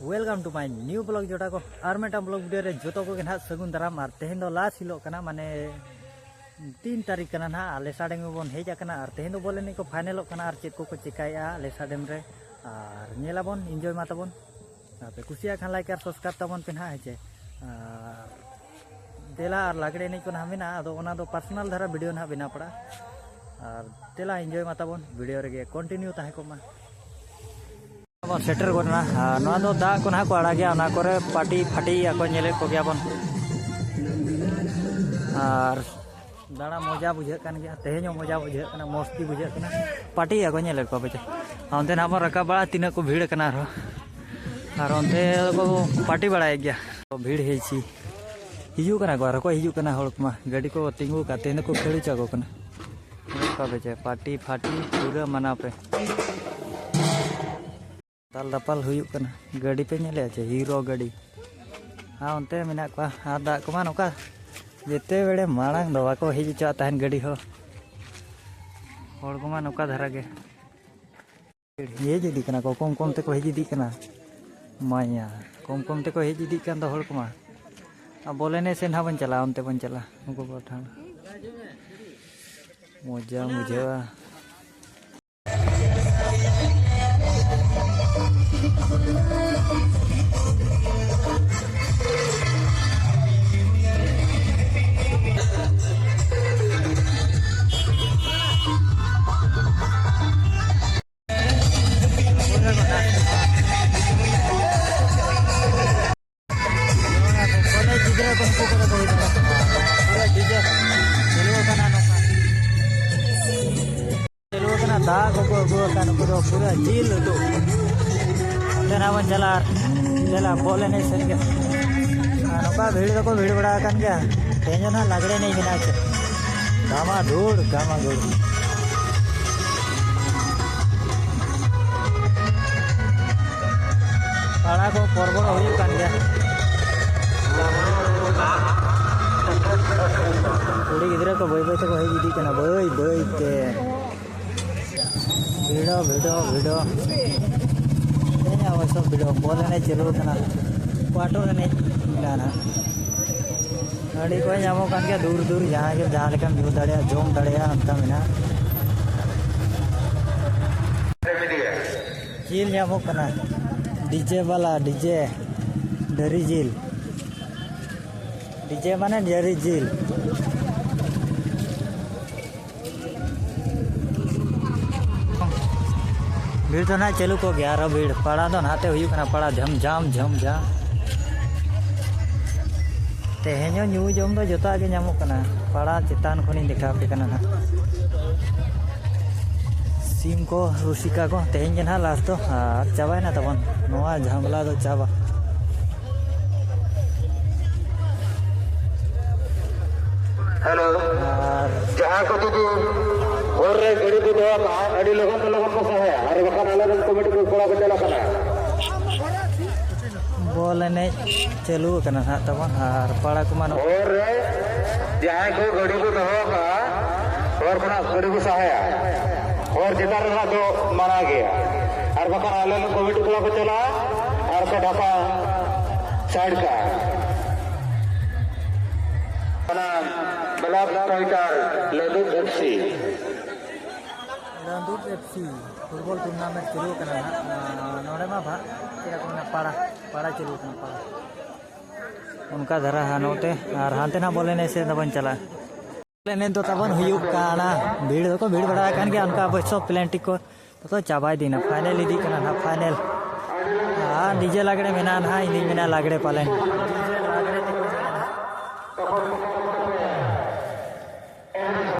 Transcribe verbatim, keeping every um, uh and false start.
Welcome to my new vlog ᱡᱚᱴᱟ ᱠᱚ, ᱟᱨ ᱢᱤᱫᱴᱟᱝ vlog video ᱨᱮ ᱡᱚᱛᱚ ᱠᱚᱜᱮ ᱱᱟᱦᱟᱜ ᱥᱟᱹᱜᱩᱱ ᱫᱟᱨᱟᱢ᱾ ᱟᱨ ᱛᱮᱦᱮᱧ ᱫᱚ ᱞᱟᱥ ᱦᱤᱞᱳᱜ ᱠᱟᱱᱟ, ᱢᱟᱱᱮ ᱛᱤᱱ ᱛᱟᱹᱨᱤᱠᱷ ᱠᱟᱱᱟ ᱱᱟᱦᱟᱜ, ᱟᱞᱮ ᱥᱟᱰᱮ ᱵᱚᱱ ᱦᱮᱡ ᱟᱠᱟᱱᱟ᱾ ᱟᱨ ᱛᱮᱦᱮᱧ ᱫᱚ ᱵᱚᱞ ᱮᱱᱮᱡ ᱠᱚ ᱯᱷᱟᱭᱱᱮᱞᱚᱜ ᱠᱟᱱᱟ, ᱟᱨ ᱪᱮᱫ ᱠᱚᱠᱚ ᱪᱮᱠᱟᱭᱮᱫᱼᱟ ᱟᱞᱮ ᱥᱟᱰᱮᱢ ᱨᱮ, ᱟᱨ ᱧᱮᱞᱟᱵᱚᱱ, ᱤᱱᱡᱚᱭ ᱢᱟ ᱛᱟᱵᱚᱱ᱾ ᱟᱯᱮ ᱠᱩᱥᱤᱭᱟᱜ ᱠᱷᱟᱱ ᱞᱟᱭᱤᱠ ᱟᱨ ᱥᱟᱵᱥᱠᱨᱟᱭᱤᱵ ᱛᱟᱵᱚᱱ ᱯᱮ ᱱᱟᱦᱟᱜ, ᱦᱮᱸ ᱪᱮ? ᱟᱨ ᱫᱮᱞᱟ ᱟᱨ ᱞᱟᱜᱽᱲᱮ ᱮᱱᱮᱡ ᱠᱚ ᱱᱟᱦᱟᱜ ᱢᱮᱱᱟᱜᱼᱟ, ᱟᱫᱚ ᱚᱱᱟ ᱫᱚ ᱯᱟᱨᱥᱚᱱᱟᱞ ᱫᱷᱟᱨᱟ ᱵᱷᱤᱰᱤᱭᱳ ᱱᱟᱦᱟᱜ ᱵᱮᱱᱟᱣ ᱯᱟᱲᱟᱜᱼᱟ᱾ ᱟᱨ ᱫᱮᱞᱟ ᱤᱱᱡᱚᱭ ᱢᱟ ᱛᱟᱵᱚᱱ, ᱵᱷᱤᱰᱤᱭᱳ ᱨᱮᱜᱮ ᱠᱚᱱᱴᱤᱱᱤᱭᱩ ᱛᱟᱦᱮᱸ ᱠᱚᱜ ᱢᱟ᱾ ᱵᱚᱱ ᱥᱮᱴᱮᱨ ᱜᱚᱫ ᱮᱱᱟ᱾ ᱟᱨ ᱱᱚᱣᱟ ᱫᱚ ᱫᱟᱜ ᱠᱚ ᱱᱟᱦᱟᱜ ᱠᱚ ᱟᱲᱟᱜᱮᱜᱼᱟ, ᱚᱱᱟ ᱠᱚᱨᱮ ᱯᱟᱹᱴᱤ ᱯᱷᱟᱹᱴᱤᱭᱮᱜᱼᱟ ᱠᱚ, ᱧᱮᱞᱮᱫ ᱠᱚᱜᱮᱭᱟ ᱵᱚᱱ᱾ ᱟᱨ ᱫᱟᱬᱟ ᱢᱚᱡᱟ ᱵᱩᱡᱷᱟᱹᱜ ᱠᱟᱱ ᱜᱮᱭᱟ, ᱛᱮᱦᱮᱧ ᱦᱚᱸ ᱢᱚᱡᱟ ᱵᱩᱡᱷᱟᱹᱜ ᱠᱟᱱᱟ, ᱢᱚᱥᱛᱤ ᱵᱩᱡᱷᱟᱹᱜ ᱠᱟᱱᱟ᱾ ᱯᱟᱹᱴᱤᱭᱮᱜᱼᱟ ᱠᱚ, ᱧᱮᱞᱮᱫ ᱠᱚᱣᱟ ᱯᱮ ᱪᱮ? ᱟᱨ ᱚᱱᱛᱮ ᱱᱟᱦᱟᱜ ᱵᱚᱱ ᱨᱟᱠᱟᱵ ᱵᱟᱲᱟᱜᱼᱟ, ᱛᱤᱱᱟᱹᱜ ᱠᱚ ᱵᱷᱤᱲ ᱠᱟᱱᱟ ᱟᱨᱦᱚᱸ᱾ ᱟᱨ ᱚᱱᱛᱮ ᱠᱚ ᱯᱟᱹᱴᱤ ᱵᱟᱲᱟᱭᱮᱫ ᱜᱮᱭᱟ᱾ ᱵᱷᱤᱲ ᱦᱮᱡ ᱪᱤ ᱦᱤᱡᱩᱜ ᱠᱟᱱᱟ ᱠᱚ, ᱟᱨᱦᱚᱸ ᱠᱚ ᱦᱤᱡᱩᱜ ᱠᱟᱱᱟ ᱦᱚᱲ ᱠᱚᱢᱟ, ᱜᱟᱹᱰᱤ ᱠᱚ ᱛᱤᱸᱜᱩ ᱟᱠᱟᱫ, ᱛᱮᱦᱮᱧ ᱫᱚᱠᱚ ᱠᱷᱟᱹᱲ ᱦᱚᱪᱚ ᱟᱠᱚ ᱠᱟᱱᱟ᱾ ᱧᱮᱞᱮᱫ ᱠᱚᱣᱟ ᱯᱮ ᱪᱮ? ᱯᱟᱹᱴᱤ ᱯᱷᱟᱹᱴᱤ ᱯᱩᱨᱟᱹ ᱢᱟᱱᱟᱣ ᱯᱮ᱾ ᱫᱟᱞ ᱫᱟᱯᱟᱞ ᱦᱩᱭᱩᱜ ᱠᱟᱱᱟ, ᱜᱟᱹᱰᱤ ᱯᱮ ᱧᱮᱞᱮᱫᱼᱟ ᱪᱮ? ᱦᱤᱨᱳ ᱜᱟᱹᱰᱤ᱾ ᱟᱨ ᱚᱱᱛᱮ ᱢᱮᱱᱟᱜ ᱠᱚᱣᱟ, ᱟᱨ ᱫᱟᱜ ᱠᱚᱢᱟ ᱱᱚᱝᱠᱟ ᱡᱮᱛᱮ ᱵᱮᱲᱮ ᱢᱟᱲᱟᱝ ᱫᱚ ᱵᱟᱠᱚ ᱦᱮᱡ ᱦᱚᱪᱚᱣᱟᱜ ᱛᱟᱦᱮᱱ ᱜᱟᱹᱰᱤ ᱦᱚᱸ᱾ ᱦᱚᱲ ᱠᱚᱢᱟ ᱱᱚᱝᱠᱟ ᱫᱷᱟᱨᱟ ᱜᱮ᱾ ᱦᱮᱡ ᱤᱫᱤᱜ ᱠᱟᱱᱟ ᱠᱚ, ᱠᱚᱢ ᱠᱚᱢ ᱛᱮᱠᱚ ᱦᱮᱡ ᱤᱫᱤᱜ ᱠᱟᱱᱟ᱾ ᱢᱟᱭᱟ, ᱠᱚᱢ ᱠᱚᱢ ᱛᱮᱠᱚ ᱦᱮᱡ ᱤᱫᱤᱜ ᱠᱟᱱ ᱫᱚ ᱦᱚᱲ ᱠᱚᱢᱟ᱾ ᱟᱨ ᱵᱚᱞ ᱮᱱᱮᱡ ᱥᱮᱫ ᱱᱟᱦᱟᱜ ᱵᱚᱱ ᱪᱟᱞᱟᱜᱼᱟ, ᱚᱱᱛᱮ ᱵᱚᱱ ᱪᱟᱞᱟᱜᱼᱟ, ᱩᱱᱠᱩ ᱠᱚ ᱴᱷᱟᱶ᱾ ᱢᱚᱡᱟ ᱵᱩᱡᱷᱟᱹᱜᱼᱟ᱾ ᱠᱚᱞᱮᱡᱽ ᱜᱤᱫᱽᱨᱟᱹ ᱠᱚ ᱩᱱᱠᱩ ᱠᱚᱫᱚ ᱠᱚ ᱦᱩᱭ ᱫᱟᱲᱮᱭᱟᱜ ᱠᱟᱱᱟ᱾ ᱯᱩᱨᱟᱹ ᱰᱤᱡᱮ ᱪᱟᱹᱞᱩ ᱟᱠᱟᱱᱟ ᱱᱚᱝᱠᱟ᱾ ᱪᱟᱹᱞᱩ ᱟᱠᱟᱱᱟ, ᱫᱟᱜ ᱠᱚᱠᱚ ᱟᱹᱜᱩ ᱟᱠᱟᱫ, ᱱᱩᱠᱩ ᱫᱚ ᱯᱩᱨᱟᱹ ᱡᱤᱞ ᱩᱛᱩ᱾ ᱚᱱᱛᱮ ᱱᱟᱜ ᱵᱚᱱ ᱪᱟᱞᱟᱜᱼᱟ, ᱟᱨ ᱫᱮᱞᱟ ᱵᱚᱞ ᱮᱱᱮᱡ ᱥᱮᱫ ᱜᱮ᱾ ᱟᱨ ᱱᱚᱝᱠᱟ ᱵᱷᱤᱲ ᱫᱚᱠᱚ ᱵᱷᱤᱲ ᱵᱟᱲᱟ ᱟᱠᱟᱱ ᱜᱮᱭᱟ᱾ ᱛᱮᱦᱮᱧ ᱫᱚ ᱱᱟᱜ ᱞᱟᱜᱽᱲᱮ ᱮᱱᱮᱡ ᱢᱮᱱᱟᱜᱼᱟ ᱪᱮ? ᱫᱷᱟᱢᱟ ᱫᱷᱩᱲ, ᱫᱷᱟᱢᱟ ᱫᱷᱩᱲ᱾ ᱯᱟᱲᱟ ᱠᱚ ᱯᱚᱨᱵᱚᱲ ᱦᱩᱭᱩᱜ ᱠᱟᱱ ᱜᱮᱭᱟ᱾ ᱠᱩᱲᱤ ᱜᱤᱫᱽᱨᱟᱹ ᱠᱚ ᱵᱟᱹᱭ ᱵᱟᱹᱭ ᱛᱮᱠᱚ ᱦᱮᱡ ᱤᱫᱤᱜ ᱠᱟᱱᱟ, ᱵᱟᱹᱭ ᱵᱟᱹᱭ ᱛᱮ᱾ ᱵᱷᱤᱲᱚ, ᱵᱷᱤᱲᱚ, ᱵᱷᱤᱲᱚ᱾ ᱛᱮᱦᱮᱧᱟᱜ ᱥᱚᱵ ᱵᱷᱤᱲᱚᱜ, ᱵᱚᱞ ᱮᱱᱮᱡ ᱪᱟᱹᱞᱩ ᱟᱠᱟᱱᱟ, quarter ᱮᱱᱮᱡ ᱢᱮᱱᱟᱜᱼᱟ ᱱᱟᱦᱟᱜ᱾ ᱦᱟᱺᱰᱤ ᱠᱚ ᱧᱟᱢᱚᱜ ᱠᱟᱱ ᱜᱮᱭᱟ, ᱫᱩᱨ ᱫᱩᱨ ᱡᱟᱦᱟᱸᱭ ᱜᱮ ᱡᱟᱦᱟᱸ ᱞᱮᱠᱟᱢ ᱧᱩ ᱫᱟᱲᱮᱭᱟᱜᱼᱟ, ᱡᱚᱢ ᱫᱟᱲᱮᱭᱟᱜᱼᱟ, ᱚᱱᱠᱟ ᱢᱮᱱᱟᱜᱼᱟ᱾ ᱡᱤᱞ ᱧᱟᱢᱚᱜ ᱠᱟᱱᱟ, DJ ᱵᱟᱞᱟ, DJ, ᱰᱟᱹᱨᱤ ᱡᱤᱞ, DJ ᱢᱟᱱᱮ ᱰᱟᱹᱨᱤ ᱡᱤᱞ᱾ ᱵᱷᱤᱲ ᱫᱚ ᱱᱟᱦᱟᱜ ᱪᱟᱹᱞᱩ ᱠᱚᱜ ᱜᱮᱭᱟ, ᱟᱨᱦᱚᱸ ᱵᱷᱤᱲ᱾ ᱯᱟᱲᱟ ᱫᱚ ᱱᱟᱛᱮ ᱦᱩᱭᱩᱜ ᱠᱟᱱᱟ, ᱯᱟᱲᱟ ᱡᱷᱟᱢ ᱡᱷᱟᱢ ᱡᱷᱟᱢ ᱡᱷᱟᱢ᱾ ᱛᱮᱦᱮᱧ ᱦᱚᱸ ᱧᱩ ᱡᱚᱢ ᱫᱚ ᱡᱚᱛᱚᱣᱟᱜ ᱜᱮ ᱧᱟᱢᱚᱜ ᱠᱟᱱᱟ᱾ ᱯᱟᱲᱟ ᱪᱮᱛᱟᱱ ᱠᱷᱚᱱᱤᱧ ᱫᱮᱠᱷᱟᱣ ᱟᱯᱮ ᱠᱟᱱᱟ ᱱᱟᱦᱟᱜ᱾ ᱥᱤᱢ ᱠᱚ, ᱨᱩᱥᱤᱠᱟ ᱠᱚ, ᱛᱮᱦᱮᱧ ᱜᱮ ᱱᱟᱦᱟᱜ last ᱫᱚ, ᱟᱨ ᱪᱟᱵᱟᱭᱮᱱᱟ ᱛᱟᱵᱚᱱ ᱱᱚᱣᱟ ᱡᱷᱟᱢᱮᱞᱟ ᱫᱚ ᱪᱟᱵᱟ᱾ ᱦᱮᱞᱳ᱾ ᱟᱨ ᱡᱟᱦᱟᱸ ᱠᱚ ᱡᱩᱫᱤ ᱦᱚᱨ ᱨᱮ ᱜᱟᱹᱰᱤ ᱠᱚ ᱫᱚᱦᱚ ᱠᱟᱜᱼᱟ, ᱟᱹᱰᱤ ᱞᱚᱜᱚᱱ ᱛᱮ ᱞᱚᱜᱚᱱ ᱠᱚ ᱥᱟᱦᱟᱭᱟ, ᱟᱨ ᱵᱟᱠᱷᱟᱱ ᱟᱞᱮ ᱨᱮᱱ ᱠᱚᱢᱤᱴᱤ ᱠᱚ ᱠᱚᱲᱟ ᱠᱚ ᱪᱟᱞᱟᱜ ᱠᱟᱱᱟ᱾ ᱵᱚᱞ ᱮᱱᱮᱡ ᱪᱟᱹᱞᱩ ᱟᱠᱟᱱᱟ ᱱᱟᱦᱟᱜ ᱛᱟᱵᱚᱱ, ᱟᱨ ᱯᱟᱲᱟ ᱠᱚᱢᱟ ᱱᱚ- ᱦᱚᱨ ᱨᱮ ᱡᱟᱦᱟᱸᱭ ᱠᱚ ᱜᱟᱹᱰᱤ ᱠᱚ ᱫᱚᱦᱚ ᱠᱟᱜᱼᱟ, ᱦᱚᱨ ᱠᱷᱚᱱᱟᱜ ᱜᱟᱹᱰᱤ ᱠᱚ ᱥᱟᱦᱟᱭᱟ᱾ ᱦᱚᱨ ᱪᱮᱛᱟᱱ ᱨᱮᱱᱟᱜ ᱫᱚ ᱢᱟᱱᱟ ᱜᱮᱭᱟ, ᱟᱨ ᱵᱟᱠᱷᱟᱱ ᱟᱞᱮ ᱨᱮᱱ ᱠᱚᱢᱤᱴᱤ ᱠᱚᱲᱟ ᱠᱚ ᱪᱟᱞᱟᱜᱼᱟ ᱟᱨ ᱠᱚ ᱰᱷᱟᱯᱟ ᱥᱟᱭᱤᱰ ᱠᱟᱜᱼᱟ᱾ ᱚᱱᱟ ᱵᱞᱚᱠ ᱯᱟᱦᱴᱟ ᱞᱟᱹᱰᱩ ᱮᱯᱷ ᱥᱤ᱾ ᱞᱟᱹᱰᱩ ᱮᱯᱷ ᱥᱤ ᱯᱷᱩᱴᱵᱚᱞ tournament ᱪᱟᱹᱞᱩ ᱟᱠᱟᱱᱟ ᱱᱟᱦᱟᱜ᱾ ᱟᱸ, ᱱᱚᱰᱮ ᱢᱟ ᱵᱷᱟ-, ᱪᱮᱫ ᱠᱚ ᱢᱮᱱᱟ, ᱯᱟᱲᱟ, ᱯᱟᱲᱟ ᱪᱟᱹᱞᱩ ᱟᱠᱟᱱᱟ, ᱯᱟᱲᱟ᱾ ᱚᱱᱠᱟ ᱫᱷᱟᱨᱟ ᱦᱟᱸᱜ ᱱᱚᱛᱮ, ᱟᱨ ᱦᱟᱱᱛᱮ ᱱᱟᱦᱟᱜ ᱵᱚᱞ ᱮᱱᱮᱡ ᱥᱮᱫ ᱫᱚᱵᱚᱱ ᱪᱟᱞᱟᱜᱼᱟ᱾ ᱮᱱᱮᱡ ᱫᱚ ᱛᱟᱵᱚᱱ ᱦᱩᱭᱩᱜ ᱠᱟᱱᱟ᱾ ᱵᱷᱤᱲ ᱫᱚᱠᱚ ᱵᱷᱤᱲ ᱵᱟᱲᱟ ᱟᱠᱟᱱ ᱜᱮᱭᱟ, ᱚᱱᱠᱟ ᱚᱵᱚᱥᱥᱚ ᱯᱞᱮᱱᱴᱤ ᱠᱚ ᱛᱚ ᱪᱟᱵᱟ ᱤᱫᱤᱭᱮᱱᱟ᱾ ᱯᱷᱟᱭᱱᱮᱞ ᱤᱫᱤᱜ ᱠᱟᱱᱟ ᱱᱟᱦᱟᱜ, ᱯᱷᱟᱭᱱᱮᱞ᱾ ᱟᱨ DJ ᱞᱟᱜᱽᱲᱮ ᱢᱮᱱᱟᱜᱼᱟ ᱱᱟᱦᱟᱜ, ᱤᱧ ᱫᱩᱧ ᱢᱮᱱᱟ ᱞᱟᱜᱽᱲᱮ ᱯᱟᱞᱮᱱ᱾ DJ ᱞᱟᱜᱽᱲᱮ ᱛᱮᱠᱚ ᱮᱱᱮᱡᱼᱟ ᱱᱟᱦᱟᱜ᱾